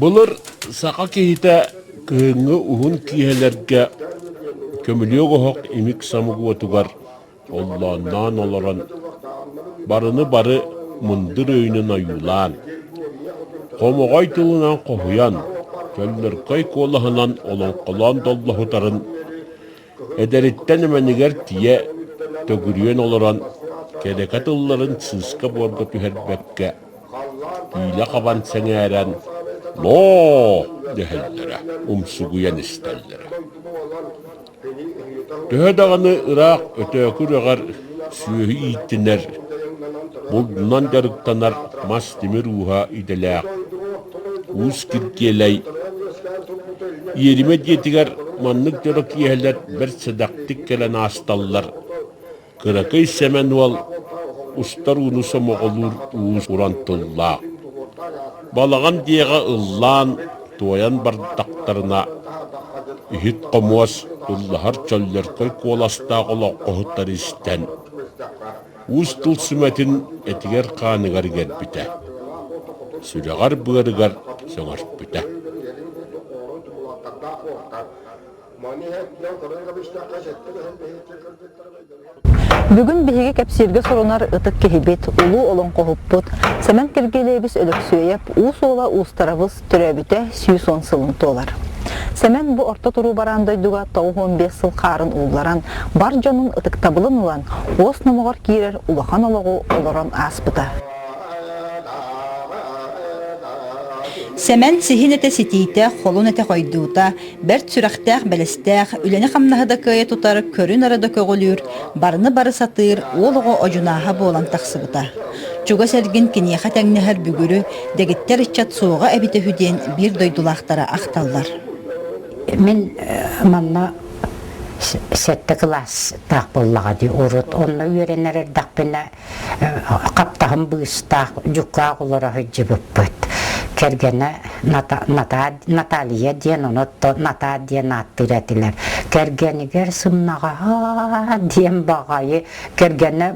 Былыр саха киһитэ кыһыҥҥы уһун киэһэлэргэ көмүлүөк оһох имик-самык уотугар оллоонноон олорон барыны бары мындыр өйүнэн ойуулаан, хомоҕой тылынан хоһуйан, чөллөркөй куолаһынан олоҥхолоон доллоһутарын Эдэриттэн эмэнигэр тиийэ төгүрүйэн олорон, кэрэкэ тылларын сыыска-буорга түһэрбэккэ, киилэ хабан сэҥээрэн «Ноо!» дэһэллэрэ, умсугуйан истэллэрэ. Төһө даҕаны ыраах Өтөөкү үрэҕэр сүөһү ииттинэр, булдунан дьарыктанар мас-тимир ууһа идэлээх Уус Киргиэлэй Иэримэ дьиэтигэр маннык дьоро киэһэлэр бэрт сэдэхтик кэлэн аасталлар, кыракый Сэмэн уол устар ууну сомоҕолуур уус-уран тыллаах, балаҕан дьиэҕэ ыллаан, туойан бардахтарына, иһит-хомуос, ыллаһар чөллөркөй куоластаах олоҥхоһуттары истэн, уус тыл сүмэтин этигэр-хааныгар иҥэрбитэ, сүрэҕэр-быарыгар сөҥөрпүтэ. Бүгүн биһиги кэпсииргэ сурунар ытык киһибит, улуу олоҥхоһуппут Сэмэн Киргиэлэйэбис Өлөксүөйэп Уус уола Уустарабыс төрөөбүтэ 110 сылын туолар. Сэмэн бу орто туруу бараан дойдуга 95 сыл хаарын уулларан, бар дьонун ытыктабылын ылан, уос номоҕор киирэр улахан олоҕу олорон ааспыта. Сэмэн сиһин этэ ситиитэ, холун этэ хойдуута, бэрт сүрэхтээх-бэлэстээх, үлэни-хамнаһы да кыайа тутар, көрү-нары да көҕүлүүр, барыны бары сатыыр уол оҕо одьунааһа буолан тахсыбыта. Чугас эргин киниэхэ тэҥнэһэр бүгүрү, дэгиттэр ыччат суоҕа эбитэ үһү диэн биир дойдулаахтара ахталлар. Мин манна сэттэ кылаастаах буоллаҕа дии урут. Онно үөрэнэр эрдэхпинэ хаптаһын быыстаах дьуккаах олоро сылдьыбыппыт. Кэргэнэ Наталья диэн, ону Натаа диэн ааттыыр этилэр. Кэргэнигэр сымнаҕаһа диэн баҕайы кэргэнэ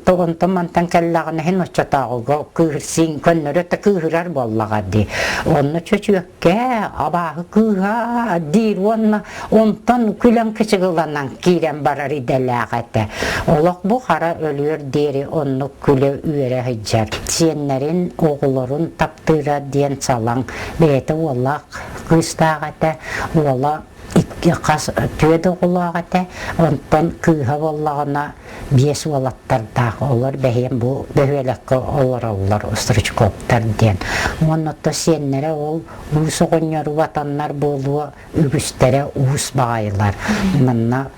онтон мантан кэллэҕинэ иһин оччотооҕуга кыыһырсыын көннөрү да кыыһырар буоллаҕа дии. Онно чөчүөккэ абааһы кыыһа диир уонна онтон күлэн кычыгыланан киирэн барар идэлээх этэ. Олох бу хара өлүөр диэри оннук күлэ-үөрэ сылдьар. Сиэннэрин, оҕолорун таптыыра диэн салаҥ бэйэтэ уоллаах кыыстаах этэ. Уола икки хас түөрт оҕолоох этэ. Онтон кыыһа буоллаҕына биэс уолаттардаах. Олор бэһиэн бу бөһүөлэккэ олороллор Стручковтар диэн. Уонна оттон сиэннэрэ ол уус оҕонньору батаннар буолуо үгүстэрэ уус баҕайылар. Манна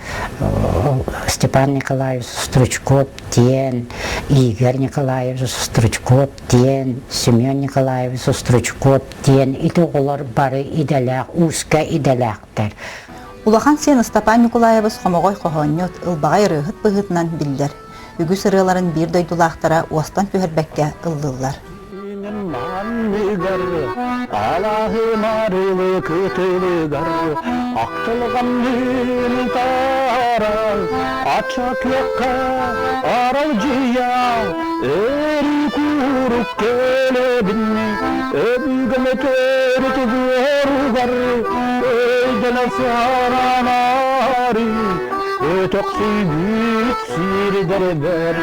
Степан Николаевич Стручков диэн, Игорь Николаевич Стручков диэн, Семен Николаевич Стручков диэн ити оҕолор бары идэлээх, ууска идэлээхтэр. Улахан сиэн Ыстапаан Ньукулаайабыс хомоҕой хоһоонньут, ылбаҕай ырыаһыт быһыытынан биллэр. Үгүс ырыаларын биир дойдулаахтара уостан түһэрбэккэ ыллыыллар. Манныгар алаһым арылы кытылыгар Ахтылҕанныын тарал ача күөххэ аралдьыйа Өрүү куурук көлөбүн өбүгэм өтөрүт буоругар Өйдөнө саранаары өтөхсүйбүт сирдэрбэр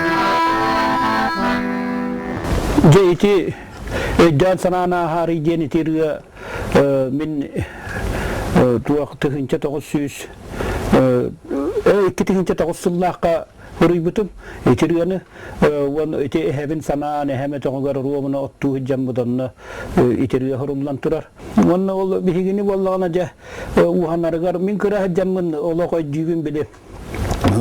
Дьэ ити өйдөөн санаан ааһаарый диэн ити ырыа мин туох 1902 сыллаахха уруйбутум ити ырыаны уон ити эһэбин санаан эһэм өтөҕүгэр оруобуна оттуу сылдьаммыт онно ити ырыа суруллан турар уонна ол биһигини буоллаҕына дьэ уһанарыгар мин кыра сылдьаммын олох өйдүүбүн били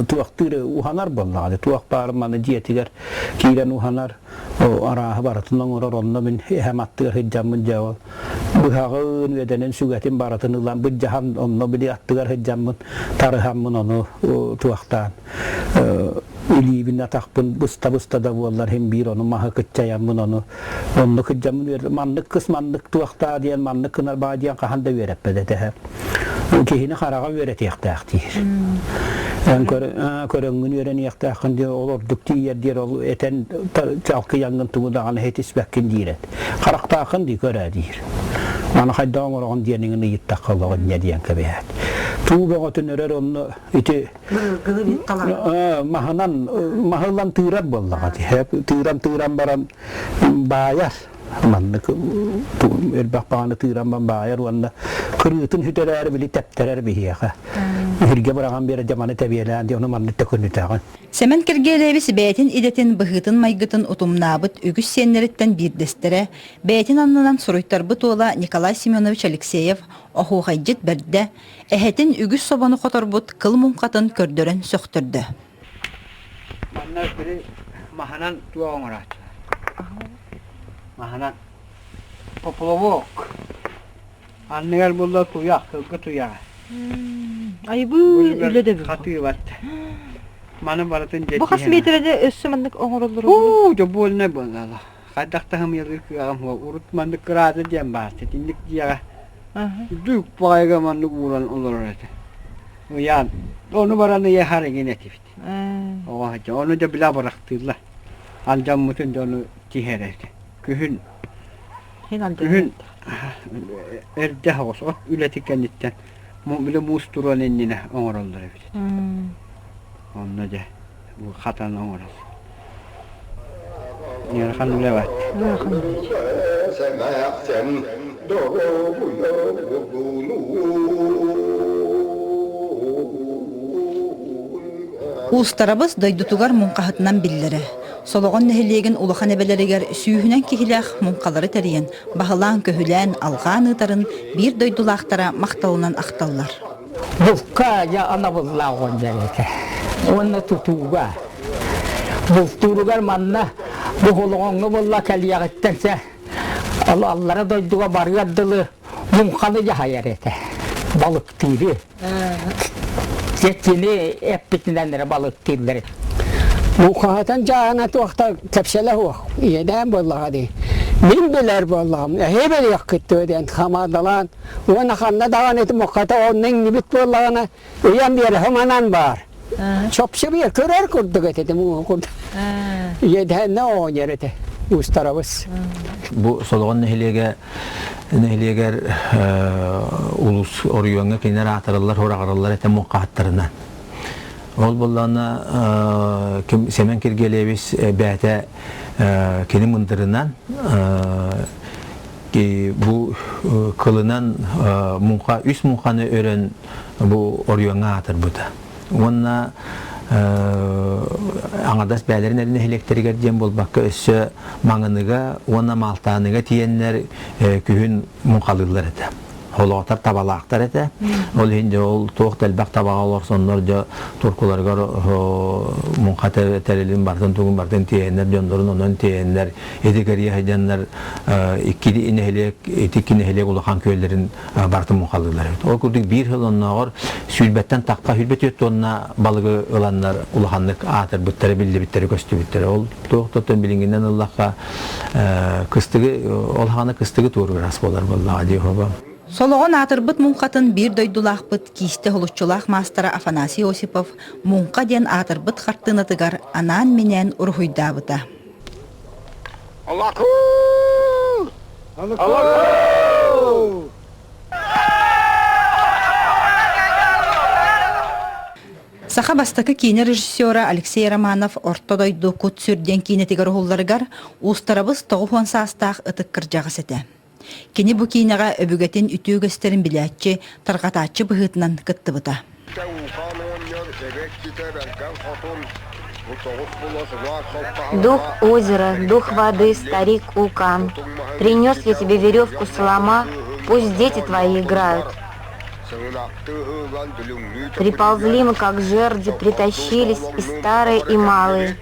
туохтыыр уһанар буоллаҕа туох баар маны дьиэтигэр киирэн уһанар арааһы барытын оҥорор онно мин эһэм аттыгар сылдьаммын дьэ ол быһаҕын үөдэнин сүгэтин барытын ылан быдьаһан онно били аттыгар сылдьаммын тарыһаммын ону туохтаан илиибин атахпын быста-быста да буоллар иһин биир ону маһы кыччайаммын ону онно кырдьаммын маннык кыс маннык туохтаа диэн маннык гынар баа диэн хаһан да үөрэппэт этэ киһини хараҕа үөрэтиэхтээх диир эн көрөҥҥүн үөрэниэхтээххин диэн ол ордук тиийэр диэр ол этэн чалкыйаҥҥын тугу даҕаны этиспэккин диир эт харахтааххын дии көрөө диир. Аны хайдах оҥороҕун диэниҥин ыйыттахха олоҕун инньэ диэн кэбиһээт. Туу бөҕөтүн өрөр онно ити маһынан маһы ылан тыырар буоллаҕа тыыран тыыран баран баайар маннык элбэх баҕаны тыыран баайар уонна кырыытын сүтэрээри били тэптэрэр биһиэхэ үһүргэ быраҕан биэрэ дьаманы тэбиэлээн ди ону маннык төкүнүтэҕин Сэмэн Киргиэлэбис бэйэтин идэтин быһыытын-майгытын утумнаабыт үгүс сиэннэриттэн биирдэстэрэ, бэйэтин аннынан суруйтарбыт уола Николай Семенович Алексеев оһуохайдьыт бэрдэ, эһэтин үгүс собону хоторбут кыл муҥхатын көрдөрөн сөхтөрдө. Манна били маһынан туох оҥорооччулар? Маһынан поплавок. Анныгар булла туйах, сылгы туйаҕа. Айбыы үлэ да Хатыыбат. Маны барытын Бу хас миэтэрэде өссө маннык оҥороллор? Уу, дьобуольнай буолла. Хайдах таһымыйалыыр кыаҕым суох. Урут маннык кыраата диэн баар. Итинник дьиэҕэ Үрдүк баҕайыга маннык ууран олорор этэ. Ыйаан. Ону баран ыйаһар эҥин этибит. Оҕо ону дьэ билэ абырахтыыллар. Алдьаммытын дьону тиһэр этэ. Күһүн күһүн эрдэ соҕус от үлэтин кэнниттэн били муус туруон иннинэ оҥороллор эбит. Онно дьэ хатан оҥорол. Ыарахан үлэ баат. Ыарахан үлэ. Уустарабыс дойдутугар муҥхаһытынан биллэрэ. Солоҕон нэһилиэгин улахан эбэлэригэр сүүһүнэн киһилээх муҥхалары тэрийэн, баһылаан-көһүлээн, алҕаан ыытарын биир дойдулаахтара махталынан ахталлар. Булка дьэ анабыллаах оҕонньор этэ. Уонна тутууга. Бултууругар манна бу Холоҕоҥҥо буолла кэлиэҕиттэн сэ аллара дойдуга барыар дылы муҥханы дьаһайар этэ. Балыктыыры. Дьэ кини эппитинэн эрэ балыктыыллар. Муҥхаһытан дьааһына туохта кэпсэлэ суох. Ийэдээн буоллаҕа дии. Мин билэр буоллаҕым, эһи билиэххит дуо диэн хамаандалаан Уонна ханна даҕаны ити муххата онно иҥнибит буоллаҕына, ыйан биэрэ манан баар. Чопчу биэр көрөр курдук этэ муҥу курдук. Иэдэһэннэ оонньор этэ уустарабыс. Бу Солоҕон нэһилиэгэ нэһилиэгэр улус оройуоҥҥа кинилэр аатыраллар, хураҕыраллар этэ муҥхаһыттарынан. Ол буоллаҕына Сэмэн Киргиэлэбис бэйэтэ кини мындырынан бу кылынан муҥха үс муҥханы өрөн бу оройуоҥҥа аатырбыта. Уонна аҥардас бээлэрин эрэ нэһилиэктэригэр диэн буолбакка өссө Маҥаныга уонна Маалтааныга тиийэннэр күһүн муҥхалыыллар этэ. Холоотор табалаахтар этэ. Ол иһин дьэ ол туох да элбэх табаҕа олорсоннор дьэ туркуларыгар муҥха тэрилин барытын тугун барытын тиэйэннэр дьоннорун онон тиэйэннэр ити кэрийэ сылдьаннар икки нэһилиэк ити икки нэһилиэк улахан күөллэрин барытын муҥхалыыллар эбит. Ол курдук биир сыл оннооҕор сүүрбэттэн тахха 24 тонна балыгы ыланнар улаханнык аатырбыттара, биллибиттэрэ, көстүбүттэрэ. Ол туох да билиҥҥинэн ыллахха кыстыгы ол хаана кыстыгы туоруур ас буолар буоллаҕа дии хоба. Солоҕон аатырбыт муҥхатын биир дойдулаахпыт киистэ уһулуччулаах маастара Афанасий Осипов «Муҥха» диэн аатырбыт хартыынатыгар анаан-минээн уруһуйдаабыта. Алакуу! Алакуу! Саха бастакы киинэ режиссера Алексей Романов Орто дойду кут-сүр диэн киинэтигэр уһулларыгар Уустарабыс 90 саастаах ытык кырдьаҕас этэ. Кини бу киинэҕэ өбүгэтин үтүө үгэстэрин билээччи, тарҕатааччы быһыытынан кыттыбыта. Дух озера, дух воды, старик Укан, Принес я тебе веревку солома, пусть дети твои играют. Приползли мы, как жерди, притащились и старые, и малые.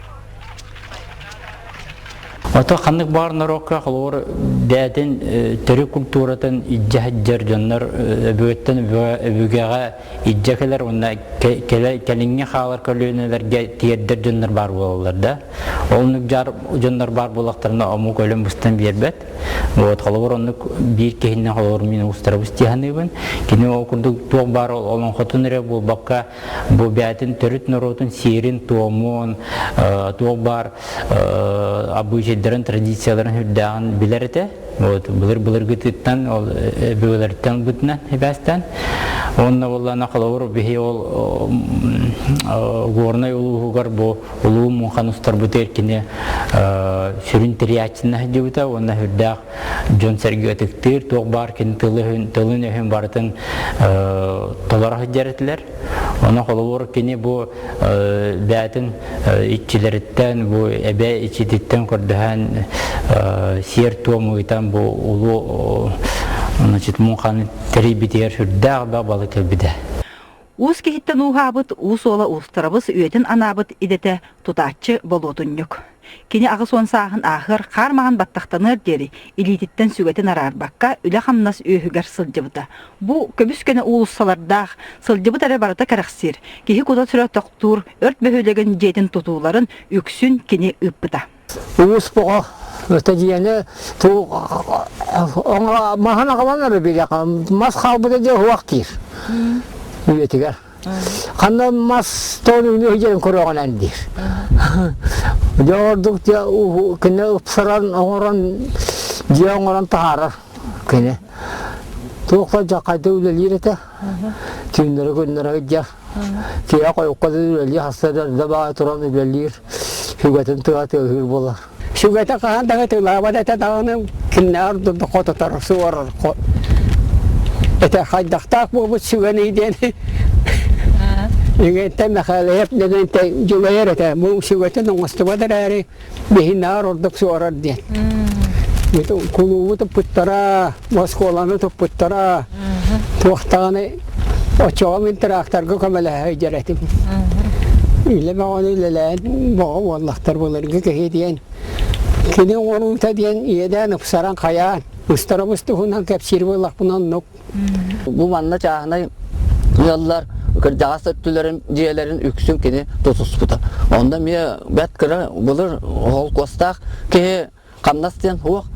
Ото ханнык баар норуокка холобур бэйэтин төрүт культуратын илдьэ сылдьар дьоннор өбүгэттэн өбүгэҕэ илдьэ кэлэр уонна кэлиҥҥи хаалар көлүөнэлэргэ тиэрдэр дьоннор баар буолаллар да. Оннук дьар дьоннор баар буоллахтарына омук өлөн быстан биэрбэт. Вот холобур оннук биир киһиннэн холобур мин уустарабыс дии саныыбын. Кини ол курдук туох баар олоҥхотун эрэ буолбакка бу бэйэтин төрүт норуотун сиэрин-туомун туох баар обычайдарын, традицияларын үрдээҕин билэр этэ. Вот былыр былыргытыттан ол өбүгэлэртэн ылбытынан ибээстэн. Онно буоллаана холобур биһи ол Горнай улууһугар бу улуу муҥхан устарбыт эркини сүрүн тэрийээччинэ сылдьыбыта уонна сүрдээх дьон-сэргэ ытыктыыр туох баар кини тылын-өһүн барытын толоро сылдьар этилэр. Онон холобур кини бу бээтин иччилэриттэн, бу эбэ иччититтэн көрдөһөн сиэр-туом ыытан бу улуу значит, муҥханы тэрийбитигэр сүрдээх да балык кэлбитэ. Уус киһиттэн ууһаабыт, уус уола уустарабыс үйэтин анаабыт идэтэ тутааччы болуотунньук. Кини 80 сааһын ааһыар хаар маҥан баттахтаныар диэри илиититтэн сүгэтин араарбакка үлэ-хамнас үөһүгэр сылдьыбыта. Бу көбүс-көнө уулуссалардаах, сылдьыбыт эрэ барыта кэрэхсиир, киһи кута-сүрэ тохтуур өрт бөһүөлэгин дьиэтин тутууларын үксүн кини ыыппыта. Уус боҕо өтө маһын аҕалан эрэ билэҕин мас хаалбыта дьэ уһуох диир үйэтигэр. Ханна мас тоон үүнүө диэн көрөҕүнэн диир. Дьэ ордук дьэ кини ыпсаран оҥорон дьиэ оҥорон таһаарар кини. Туохха дьэ хайда үлэлиир этэ. Түүннэри күннэри дьэ киһи хойукка да үлэлиир хаста да эрдэ баҕайы туран үлэлиир сүгэтин тыа тыаһыыр буолар. Сүгэтэ хаһан даҕаны тыылаабат этэ даҕаны кимнээҕэр да хототор суорар этэ хайдахтаах буолбут сүгэний диэн Иҥэнтэн Мэхээлэйэп дэгэнтэн дьулайар этэ бу сүгэтин оҥостубат эрээри биһиннээҕэр ордук суорар диэн. Кулуубу туппуттара, оскуоланы туппуттара, туохтаҕаны оччоҕо мин тракторга көмөлөһө сылдьар этим. Үлэ бөҕөнү үлэлээн боҕо буоллахтар былыргы киһи диэн. Кини оҥоруута диэн иэдээн ыпсаран хайаан, ыстарабыс туһунан кэпсиир буоллахпына оннук. Бу манна чааһынай ыаллар кырдьаҕас өттүлэрин дьиэлэрин үксүн кини тутуспута. Онно эмиэ бэрт кыра былыр холкуостаах киһи хамнас диэн суох.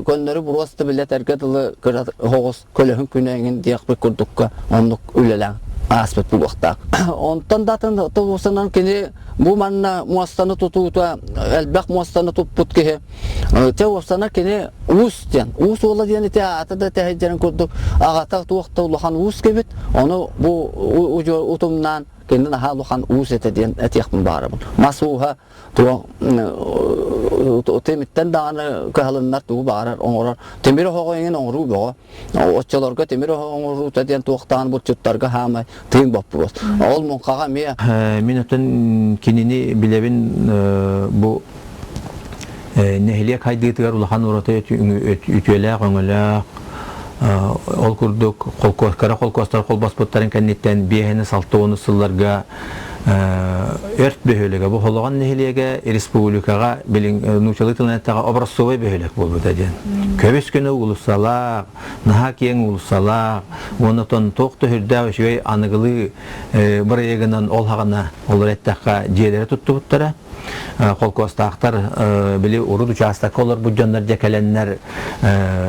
Көннөрү буруоста билэтэргэ дылы кыра оҕус көлөһүн күнэ эҥин диэхпит курдукка оннук үлэлээн ааспыт буолуохтаах. Онтон да атын тулусанан кини бу манна муостаны тутуута элбэх муостаны туппут киһи Чэ уопсана кини уус диэн уус уола диэн ити аата да тэһэйдэрин курдук аҕата туох да улахан уус кэбит ону бу утумнаан кини наһаа улахан уус этэ диэн этиэхпин баҕарабын мас ууһа туох тимиттэн даҕаны кыһалыннар тугу баҕарар оҥорор тимир оһоҕу эҥин оҥоруу бөҕө Оччолорго тимир оһох оҥоруута диэн туохтаан булчуттарга хаамай тыын боппуруос. Ол муҥхаҕа эмиэ Мин оттон кинини билэбин бу нэһилиэк хайдыытыгар улахан ураты үтүөлээх өҥөлөөх ол курдук холкуоскара холкуостар холбоспуттарын кэнниттэн биэһини салта уонус сылларга Өрт бөһүөлэгэ бу Холоҕон нэһилиэгэ республикаҕа билин нуучалыы тылынан эттэҕэ образцовай бөһүөлэк буолбута диэн. Көбүс күнү уулуссалаах, наһаа киэҥ уулуссалаах, уонна тон туох да сүрдээх үчүгэй аныгылыы бырайыагынан ол хаҕана олор эттэххэ дьиэлэри туттубуттара. Холкуостаахтар били урут учаастакка олорбут дьоннор дьэ кэлэннэр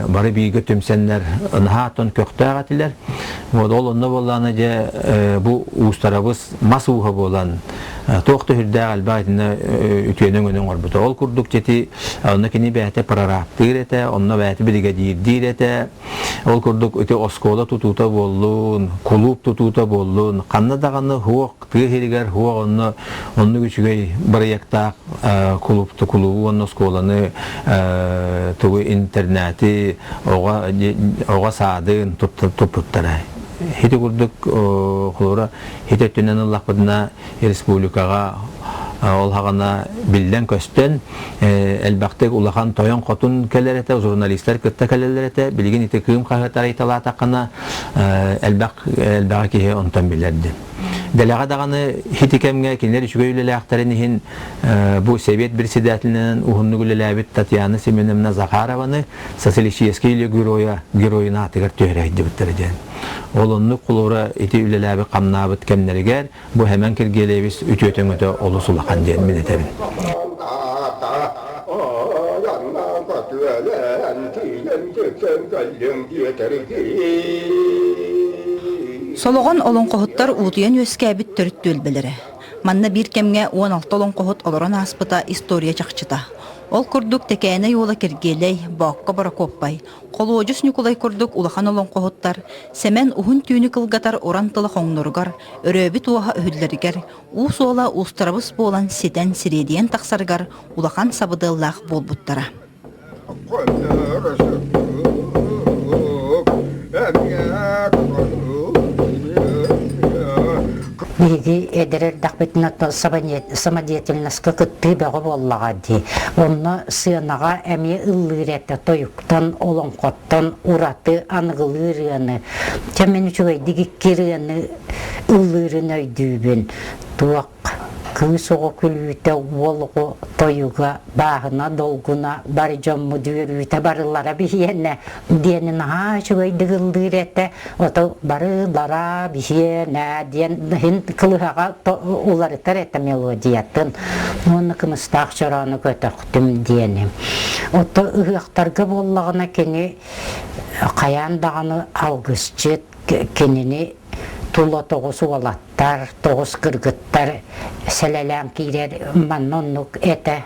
бары бииргэ түмсэннэр наһаа тон көхтөөх этилэр. Вот ол онно буоллаҕына дьэ бу уустарабыс мас ууһа буолан туох да сүрдээх элбэх итиннэ үтүөнү өҥөнү оҥорбута. Ол курдук дьэти онно кини бэйэтэ прорабтыыр этэ, онно бэйэтэ биригэдьиирдиир этэ. Ол курдук ити оскуола тутуута буоллун, кулууп тутуута буоллун, ханна даҕаны суох тыа сиригэр суох онно оннук үчүгэй бырайыактаах кулууп кулуубу уонна оскуоланы тугу интернати оҕо оҕо саадын туппуттара. Ити курдук холобура ити өттүнэн ыллахпытына республикаҕа ол хаҕана биллэн-көстөн элбэхтик улахан тойон-хотун кэлэр этэ, журналистар кытта кэлэллэр этэ. Билигин ити Кыым хаһыат арыйталаатаххына элбэх элбэҕи киһи онтон билэрди. Дэлэҕэ даҕаны ити кэмҥэ кинилэр үчүгэй үлэлээхтэрин иһин бу Сэбиэт председателинэн уһуннук үлэлээбит Татьяна Семеновна Захарованы социалистический үлэ геройа геройун аатыгар түһэрэ сылдьыбыттара диэн. Ол оннук холобура ити үлэлээбит хамнаабыт кэмнэригэр бу Хэмэн Киргиэлэйбис үтүөтэ-өҥөтө олус улахан диэн мин этэбин. Солоҕон олоҥхоһуттар уутуйан үөскээбит төрүт түөлбэлэрэ. Манна биир кэмҥэ 16 олоҥхоһут олорон ааспыта история чахчыта. Ол курдук Тэкээнэй уола Киргиэлэй, Боокко Борокуоппай, Холуодьус Ньукулай курдук улахан олоҥхоһуттар Сэмэн уһун түүнү кылгатар уран тыла хоҥноругар, өрөөбүт уоһа өһүллэригэр, уу суола уустарабыс буолан ситэн сириэдийэн тахсарыгар улахан сабыдыаллаах буолбуттара. Биһиги эдэр эрдэхпитинэ самодеятельноска кыттыы бөҕө буоллаҕа дии. Онно сыанаҕа эмиэ ыллыыр этэ тойуктан, олоҥхоттон ураты аныгылыы ырыаны. Чэ мин үчүгэйдик икки ырыаны ыллыырын өйдүүбүн. Туох Кыыс оҕо күлүүтэ, уол оҕо тойуга, бааһына долгуна, бары дьоммут үөрүүтэ барылара биһиэнэ диэни наһаа үчүгэйдик ыллыыр этэ. Ото барылара биһиэнэ диэн иһин кылыһаҕа уларытар этэ мелодиятын. Уонна кымыстаах чороону көтөхтүм диэни. Ото ыһыахтарга буоллаҕына кини хайаан даҕаны алгысчыт кинини тула тоҕус уолаттар, тоҕус кыргыттар сэлэлээн киирэр манна оннук этэ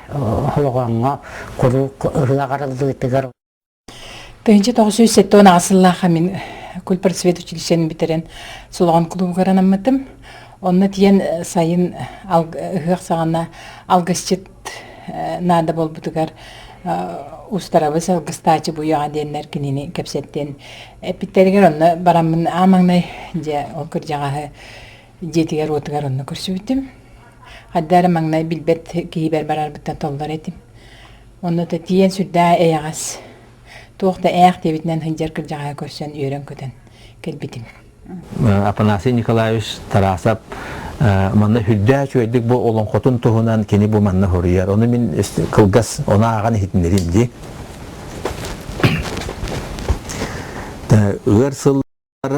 олоҕоҥҥо куруук ыһыах арыллыытыгар. 1978 сыллаахха мин культпросвет училищены бүтэрэн Солоҕон кулуубугар анаммытым. Онно тиийэн сайын ыһыах саҕана алгысчыт наада буолбутугар устарабыс алгыстааччы буйаҕа диэннэр кинини кэпсэттин эппиттэригэр онно бараммын аан маҥнай дьэ ол кырдьаҕаһы дьиэтигэр-уотугар онно көрсүбүтүм. Хайда эрэ маҥнай билбэт киһибэр барарбыттан толлор этим. Онно да тиийэн сүрдээх эйэҕэс, туох да ээх диэбитинэн сылдьар кырдьаҕаһы көрсөн үөрэн-көтөн кэлбитим. Афанасий Николаевич Тарасов манна үрдээх үчүгэйдик бу олоҥхотун туһунан кини бу манна хоруйар. Ону мин кылгас ону ааҕан иһитиннэрим дии. Ыар сыллар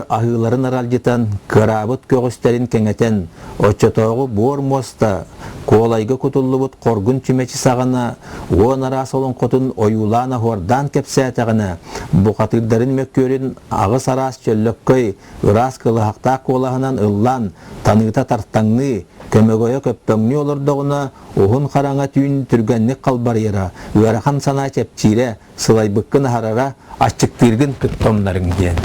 аһыыларын аралдьытан, кыараабыт көҕүстэрин кэҥэтэн, оччотооҕу буор муоста куолайга кутуллубут хоргун чүмэчи саҕана уон араас олоҥхотун ойуулаан-оһуордаан кэпсээтэҕинэ, бухатыырдарын мөккүөрүн аҕыс араас чөллөккөй ыраас кылыһахтаах куолаһынан ыллаан, таныыта тартаҥныы, көмөгөйө көппөҥнүү олордоҕуна, уһун хараҥа түүн түргэнник халбарыйара, ыарахан санаа чэпчиирэ, сылайбыккын аһарара, аччыктыыргын кытта умнарыҥ диэн.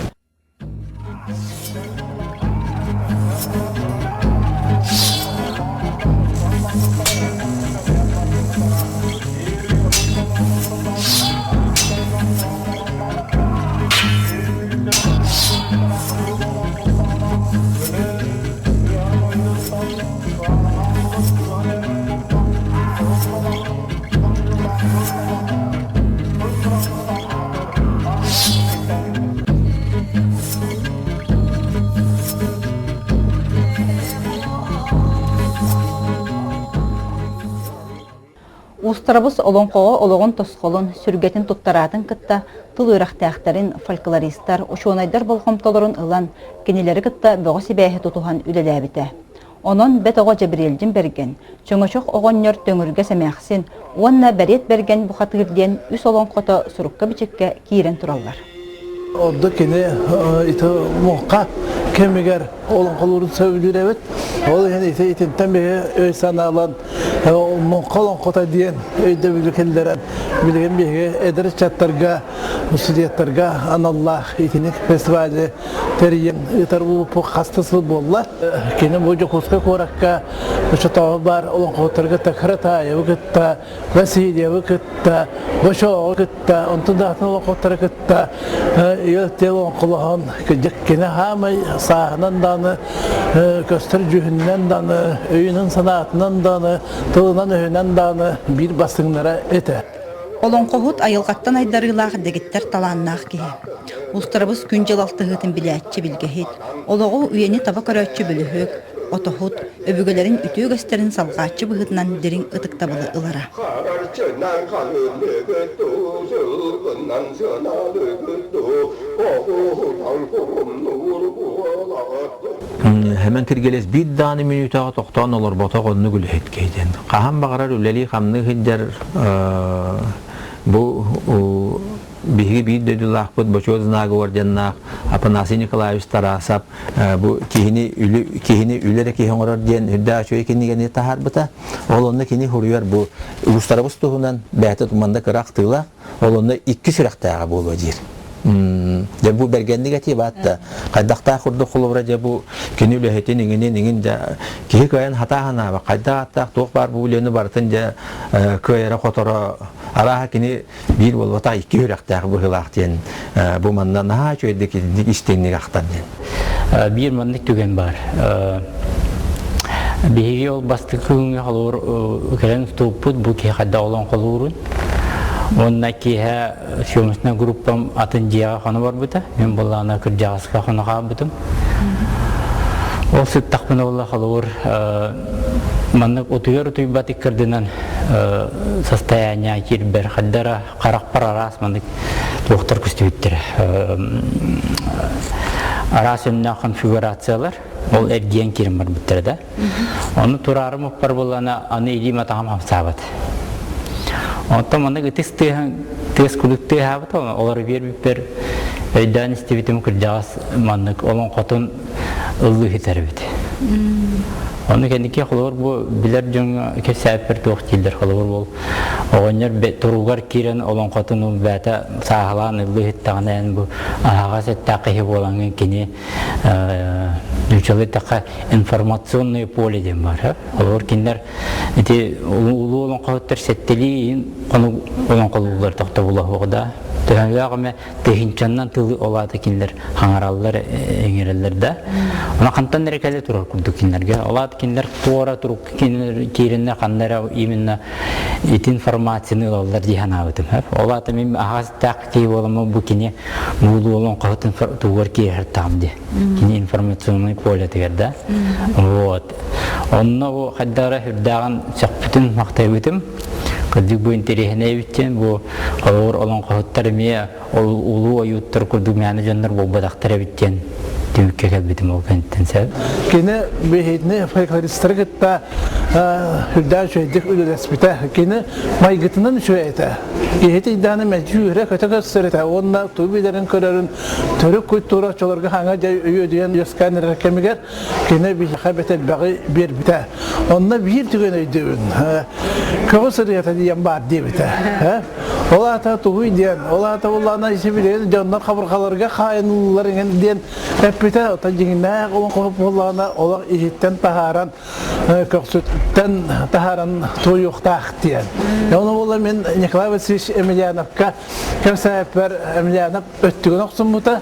Уустарабыс олоҥхоҕо олоҕун тосхолун, сүргэтин туттараатын кытта тыл үөрэхтээхтэрин, фольклористар, учуонайдар болҕомтолорун ылан, кинилэри кытта бөҕө сибээһи тутуһан үлэлээбитэ. Онон бэт оҕо Дьэбириэлдьин Бэргэн, Чөҥөчөх оҕонньор Төҥүргэс эмээхсин уонна Бэриэт Бэргэн бухатыыр диэн үс олоҥхото сурукка-бичиккэ киирэн тураллар. Ордук кини ити муҥха кэмигэр олоҥхолуурун сөбүлүүр эбит. Ол иһин ити итинтэн биһи өй санаалан муҥха олоҥхото диэн өйдөбүлү киллэрэн билигин биһиги эдэр ыччаттарга, студенттарга аналлаах итиник фестивали тэрийэн ыытар буолбуппут хас да сыл буолла. Кини бу Дьокуускай куоракка оччотооҕу баар олоҥхоһуттарга Такратаевы кытта, Васильевы кытта, Бочооҕу кытта, онтон да атын олоҥхоһуттары кытта ил-тил олоҥхолоһон кини хаамай сааһынан даҕаны көстөр дьүһүнүнэн даҕаны, өйүнэн-санаатынан даҕаны, тылынан-өһүнэн даҕаны биир бастыҥнара этэ. Олоҥхоһут айылҕаттан айдарыылаах дэгиттэр талааннаах киһи. Устарабыс күн-дьыл алтыһыытын билээччи билгэһит, олоҕу үйэни таба көрөөччү бөлүһүөк, отоһут, өбүгэлэрин үтүө үгэстэрин салҕааччы быһыытынан дириҥ ытыктабылы ылара. Хэмэн Киргилэс биир даҕаны мүнүүтэҕэ тохтоон олорботох оннук үлэһит киһи диэн. Хаһан баҕарар үлэлии-хамныы сылдьар бу биһиги биир дойдулаахпыт Бочуот Знага орденнаах Афанасий Николаевич Тарасов бу киһини киһини үлэ эрэ киһи оҥорор диэн үрдээх үчүгэй кинигэни таһаарбыта. Ол онно кини хуруйар бу улуустарабыз туһунан бэйэтэ туманда кыра ахтыылаах, ол онно икки сүрэхтээҕэ буолуо диир. Дьэ бу бэргэнник этии баатта. Хайдахтаах курдук холобура дьэ бу кини үлэһитин иҥинин иҥин дьэ киһи кыайан хатааһынаабат хайдах ааттаах туох баар бу үлэни барытын дьэ кыайара-хоторо арааһа кини биир буолбатах икки үрэхтээх быһыылаах диэн бу манна наһаа үчүгэйдик истиҥник ахтар диэн. Биир маннык түгэн баар. Биһиги ол бастакы күҥҥэ холобур кэлэн устубуппут бу киһи хайдах олоҥхолуурун. Уонна киэһэ съемочнай группам атын дьиэҕэ хоно барбыта. Мин буоллаҕына кырдьаҕаска хоно хаалбытым. Ол сыттахпына буолла холобур маннык утуйар утуйбат иккардынан состояние киирбэр хаддара харахпар араас маннык туохтар көстүбүттэрэ араас өҥнөөх конфигурациялар ол эргийэн киирэн барбыттара да ону тураарым уппар буоллана аны илиим атаҕым хамсаабат оттон маннык ытыс тыаһын тыас курдук тыаһаабыт олору биэрбиппэр өйдөөн истибитим кырдьаҕас маннык олоҥхотун ыллыы сытар эбит. Ону кэнники холобур бу билэр дьоҥҥо кэпсээппэр туох дииллэр холобур ол оҕонньор туругар киирэн олоҥхотун бэйэтэ сааһылаан ыллыы сыттаҕына эн бу аһаҕас эттээх киһи буолаҥҥын кини нууччалыы эттэххэ информационное поле диэн баар холобур кинилэр ити улуу олоҥхоһуттар сэттэлии хонук олоҥхолууллар тохтобула суох да төһөлөөх эмэ тыһыынчаннан тылы ол аата кинилэр хаҥараллар иҥэрэллэр да ону хантан эрэ кэлэ турар курдук кинилэргэ ол аата кинилэр туора турук кинилэр киирэннэр ханна эрэ именно ити информацияны ылаллар дии санаабытым ол аата мин аһаҕастаах киһи буоламмын бу кини буулуу олоҥхоһутун тугар киирэр таам дии кини информационный полетыгар да вот онно бу хайдах эрэ үрдээҕин сөхпүтүм махтайбытым кырдьык бу интэриэһинэй эбит диэн бу холобур олоҥхоһуттар эмиэ ол улуу ойууттар курдук мээнэ дьоннор буолбатахтар эбит диэн түмүккэ кэлбитим ол кэнниттэн сөп. Кини биһигини фольклористары кытта үрдээх үчүгэйдик үлэлэспитэ. Кини майгытынан үчүгэй этэ. Киһи тыйдааны мэлдьи үөрэ-көтө көрсөр этэ уонна тугу билэрин көрөрүн төрүт культура оччолорго хаҥа дьэ үөдүйэн үөскээн эрэр кэмигэр кини биһиэхэ бэт элбэҕи биэрбитэ. Онно биир түгэн өйдүүбүн. Көҕүс ырыата диэн баар диэбитэ. Ол аата тугуй диэн, ол аата буллаана isi билигин дьоннор хабырҕаларга хаайыныллар иҥэн диэн эппитэ. Оттон дьиҥнээх олоҥхоһут буоллаҕына олох иһиттэн таһааран, көхсүттэн таһааран туойуохтаах диэн. Ону буолла мин Николай Васильевич Емельяновка кэпсээппэр Емельянов өттүгүн охсуммута.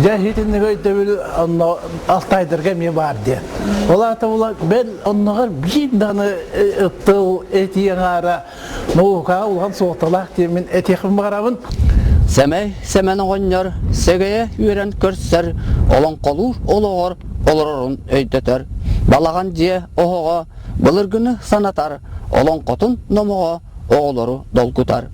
Дьэ итинник өйдөбүл онно алтайдарга эмиэ баар диэн. Ол аата була бэл онноҕор биир даҕаны тыл этии аҥаара наукаҕа улахан суолталаах диэммин этиэхпин баҕарабын. Сэмэй Сэмэн оҕонньор сэгэйэ үөрэн көрсөр, олоҥхолуур олоҕор олорорун өйдөтөр. Балаҕан дьиэ оһоҕо былыргыны санатар, олоҥхотун номоҕо оҕолору долгутар.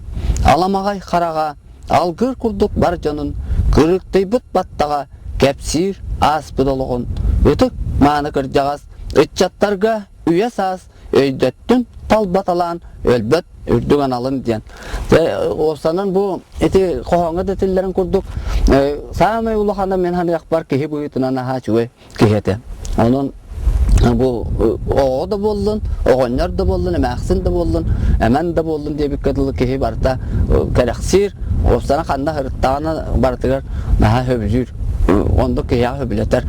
Аламаҕай хараҕа алгыр курдук бар дьонун кырыктыйбыт баттаҕа кэпсиир ааспыт олоҕун ытык мааны кырдьаҕас ыччаттарга үйэ саас өйдөттүн талбаталаан өлбөт үрдүк аналын диэн. Уопсанан бу ити хоһооҥҥо да этиллэрин курдук саамай улахана мин ханыахпар киһи быһыытынан аһаа үчүгэй киһи этэ. Онон бу оҕо да буоллун, оҕонньор да буоллун, эмээхсин да буоллун, эмэн да буоллун диэбиккэ дылы киһи барыта кэрэхсиир, уопсана ханна сырыттаҕына барытыгар наһаа сөбүлүүр. Оннук киһиэхэ сөбүлэтэр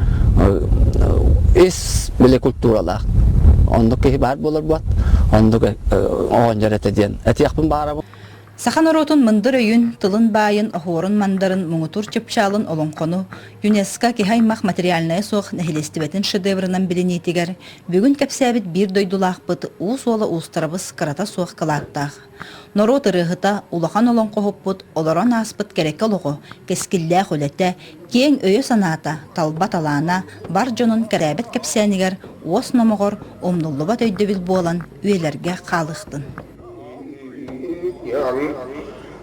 ис били культуралаах. Оннук киһи баар буолар буот, оннук оҕонньор этэ диэн этиэхпин баҕарабын. Саха норуотун мындыр өйүн, тылын баайын, оһуорун-мандарын, муҥутуур чыпчаалын олоҥхону ЮНЕСКО киһи аймах материальнайа суох нэһилиэстибэтин шедеврынан билиниитигэр бүгүн кэпсээбит биир дойдулаахпыт Уус уола Уустарабыс кырата суох кылааттаах. Норуот ырыаһыта, улахан олоҥхоһуппут олорон ааспыт кэрэкэ олоҕу, кэскиллээх үлэтэ, киэҥ өйө-санаата, талба талаана бар дьонун кэрээбэт кэпсээнигэр уос номоҕор умнуллубат өйдөбүл буолан үйэлэргэ хаалыахтын.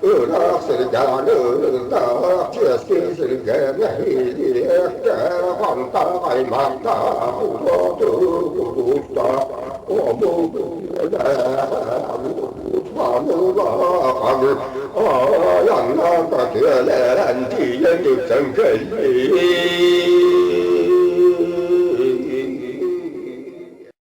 Ыраах сирдээн ыраах чиэски сиргэ нэһилиэктээх антах аймахтаах уоту улуустаах омук үлэлээх улахан айаннаата. Тыаларан тиийэн үксэн кэллим.